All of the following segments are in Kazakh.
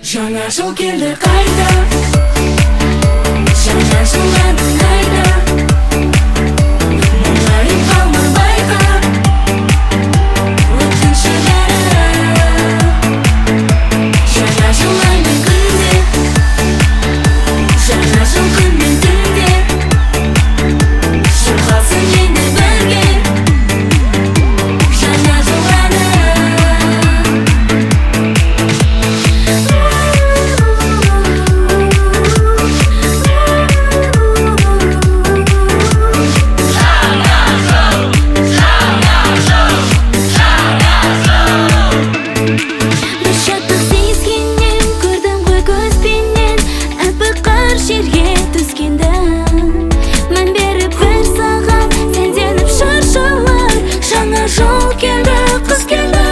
Жаңа жыл келді қайта, жаңа жыл әнін айта. Мұңайып қалма, байқа, өткінші бәрі. Жаңа жыл ай мен күнде, жаңа жыл күн мен түнде. Шырқалсын енді бірге жаңа жыл әні. Бір шаттық сезгеннен, көрдім ғой көзбенен, аппақ қар жерге түскенді. Мән беріп бір сағат, сәнденіп шыршалар. Жаңа жыл келді, қыс келді.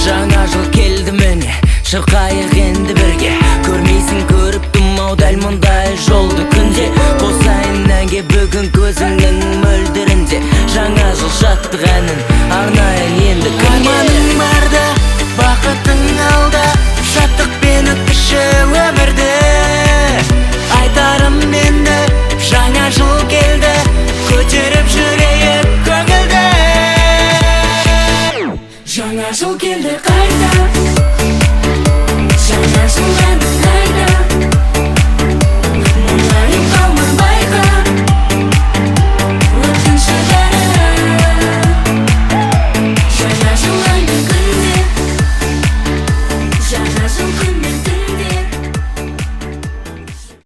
Жаңа жыл келді міне, шырқайық енді бірге. Көрмейсің, көріп ау дәл мұндай жолды күнде. Қосайын әнге бүгін көзіңнің мөлдірінде. Жаңа жыл шаттық әнін.